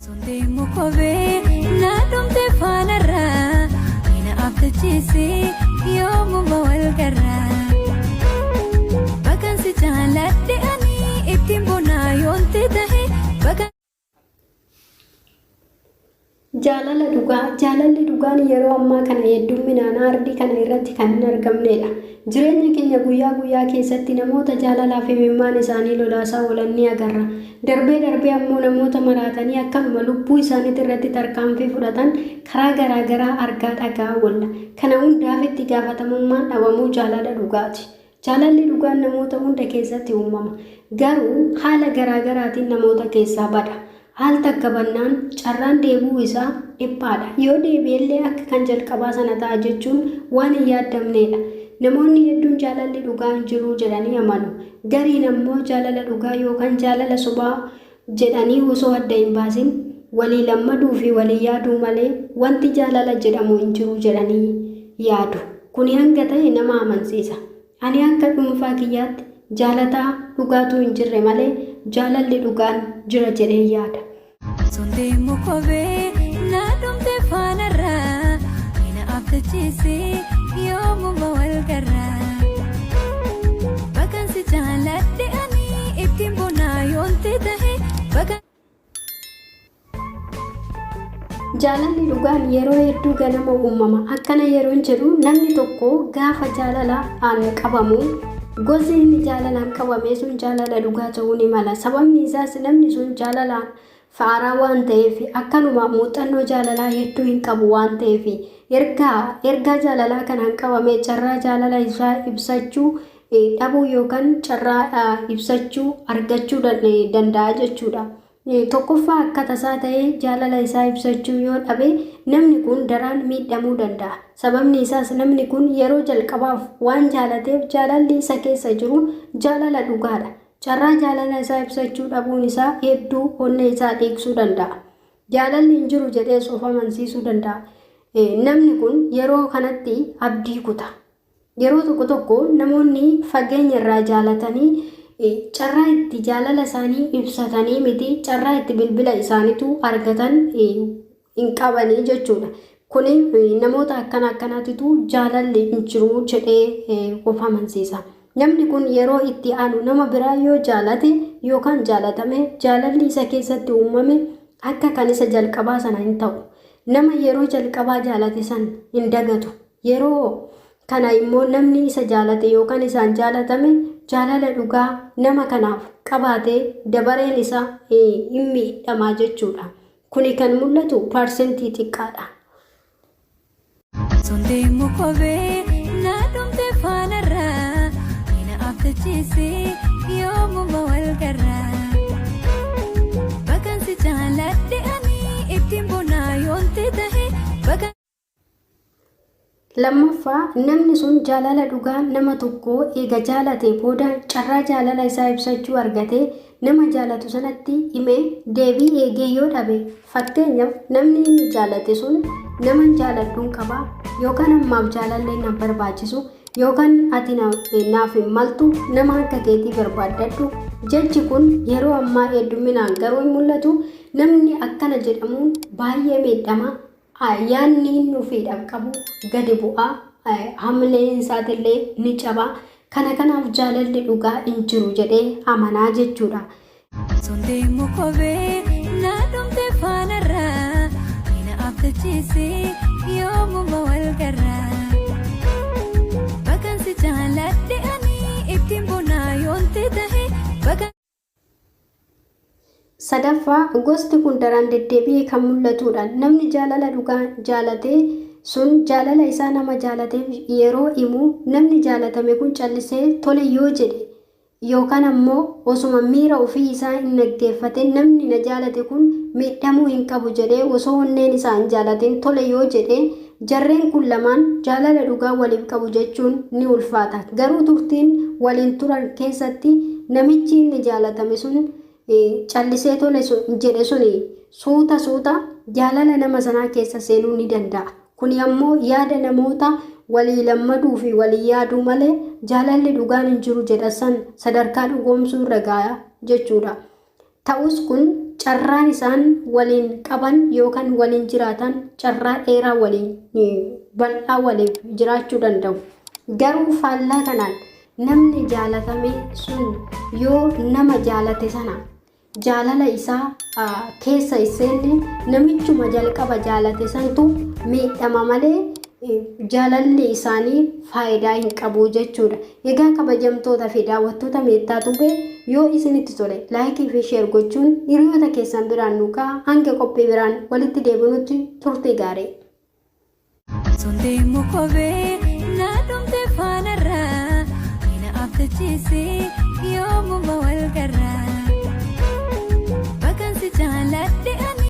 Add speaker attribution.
Speaker 1: Sun deemu kophee na dhumte faanarraa na abdachiise yoomuma wal garraa. Bakkan si jaaladhe ani ittiin bonaa yoonti tahe bakka.
Speaker 2: Jaalala dhugaa. Jaalalli dhugaan yeroo ammaa kana heddumminaan aardii kana irratti kan hin argamneedha. Jireenya keenya guyyaa guyyaa keessatti namoota jaalalaaf imimmaan isaanii lolaasaa oolan ni agarra. Darbee darbee ammoo namoota maraatanii akkanuma lubbuu isaaniitti irratti tarkaanfii fudhatan karaa garaa garaa argaa dhaga'aa oolla. Kana hundaaf itti gaafatamummaan dhabamuu jaalala dhugaati. Jaalalli dhugaan namoota hunda keessatti uumama. Garuu haala garaa garaatiin namoota keessaa bada. Al takka bannaan carraan deebi'uu isaa dhiphaadha. Yoo deebi'ellee akka kan jalqabaa sana ta'a jechuun waan hin yaaddamneedha. Namoonni hedduun jaalalli dhugaa hin jiru jedhanii amanu. Gariin ammoo jaalala dhugaa yookaan jaalala sobaa jedhanii osoo adda hin baasin walii lammaduu fi walii yaaduu malee wanti jaalala jedhamu hin jiru jedhanii yaadu. Kuni hanga ta'e nama amansiisa. Ani akka dhuunfaa kiyyaatti jaalataa dhugaatu hin jirre malee jaalalli dhugaan jira jedheen yaada.
Speaker 1: Sun deemu kophee na dhumte faanarraa na abdachiise yoomuma wal garraa. Bakkan si jaaladhe ani ittiin bonaa yoonti tahe bakka.
Speaker 2: Jaalalli dhugaan yeroo hedduu ganama uumama. Akkana yeroon jedhu namni tokko gaafa jaalalaan qabamu gosi inni jaalalaan qabame sun jaalala dhugaa ta'uu ni mala. Sababni isaas namni sun jaalalaan faaraa waan ta'eef akkanuma muuxannoo jaalalaa hedduu hin qabu waan ta'eef ergaa ergaa jaalalaa kanaan qabame carraa jaalala isaa ibsachuu dhabuu yookaan carraa ibsachuu argachuu danda'a jechuudha. Tokkoffaa akka tasaa ta'ee jaalala isaa ibsachuu yoo dhabe namni kun daraan miidhamuu danda'a. Sababni isaas namni kun yeroo jalqabaaf waan jaalateef jaalalli isa keessa jiru jaalala dhugaadha. Carraa jaalala isaa ibsachuu dhabuun isaa hedduu onnee isaa dhiigsuu danda'a. Jaalalli hin jiru jedhees of amansiisuu danda'a. Namni kun yeroo kanatti abdii kuta. Yeroo tokko tokko namoonni fageenya irraa jaalatanii carraa itti jaalala isaanii ibsatanii miti carraa itti bilbila isaaniitu argatan hin qabanii jechuudha. Kuni namoota akkana akkanaatitu jaalalli hin jiru jedhee of amansiisa. Namni kun yeroo itti aanu nama biraa yoo jaalate yookaan jaalatame jaalalli isa keessatti uumame akka kan isa jalqabaa sana hin ta'u. Nama yeroo jalqabaa jaalate san hin dagatu. Yeroo kana immoo namni isa jaalate yookaan isaan jaalatame jaalala dhugaa nama kanaaf qabaate dabareen isaa hin miidhamaa jechuudha. Kuni kan mul'atu paarsentii xiqqaadha.
Speaker 1: Sun deemu kophee na dhumte faanarraa na abdachiise yoomuma wal garraa. Bakkan si jaaladhe ani ittiin bonaa yoonti tahe bakka.
Speaker 2: Lammaffaa, namni sun jaalala dhugaa nama tokkoo eega jaalatee booda carraa jaalala isaa ibsachuu argatee nama jaalatu sanatti himee deebii eegee yoo dhabe, fakkeenyaaf namni inni jaalate sun naman jaaladhuun qaba yookaan ammaaf jaalalleen nan barbaachisu yookaan ati naaf hin maltu nama akka keetii barbaaddadhu jechi kun yeroo ammaa heddumminaan garuu hin mul'atu namni akkana jedhamuun baay'ee miidhama. Yaadni inni ofiidhaaf qabu gadi bu'a. Hamileen isaatillee ni caba. Kana kanaaf jaalalli dhugaa hin jiru jedhee amanaa jechuudha.
Speaker 1: Sun deemu kophee na dhumte faanarraa na abdachiise yoomuma wal garraa. Bakkan si jaaladhe ani ittiin bonaa yoonti tahe bakka.
Speaker 2: Sadaffaa, gosti kun daran deddeebi'ee kan mul'atuudha. Namni jaalala dhugaa jaalate sun jaalala isaa nama jaalateef yeroo himu namni jaalatame kun callisee tole yoo jedhe yookaan ammoo osuma miira ofii isaa hin dhaggeeffatin namni na jaalate kun miidhamuu hin qabu jedhee osoo onneen isaa hin jaalatin tole yoo jedhe jarreen kun lamaan jaalala dhugaa waliif qabu jechuun ni ulfaata. Garuu turtiin waliin turan keessatti namichi inni jaalatame sun callisee tole jedhe suni suuta suuta jaalala nama sanaa keessa seenuu ni danda'a. Kuni ammoo yaada namoota walii lammaduu fi walii yaaduu malee jaalalli dhugaan hin jiru jedhan san sadarkaa dhugoomsuu irra ga'a jechuudha. Ta'us kun carraan isaan waliin qaban yookaan waliin jiraatan carraa dheeraa waliin bal'aa waliif jiraachuu danda'u. Garuu faallaa kanaan namni jaalatame sun yoo nama jaalate sana jaalala isaa keessa hin seenne, namichuma jalqaba jaalate santu miidhama malee jaalalli isaanii faayidaa hin qabu jechuudha. Egaa kabajamtoota fi daawwattoota Meettaa Tube, yoo isinitti tole like fi share gochuun hiriyoota keessan biraan nu ga'a. Hanga qophii biraan walitti deebinutti turtii gaarii.
Speaker 1: Sondeemu kophee naa dhumte faanarraa na abdachiisee yoomuma wal garraa. Bakkansi jaaladhe.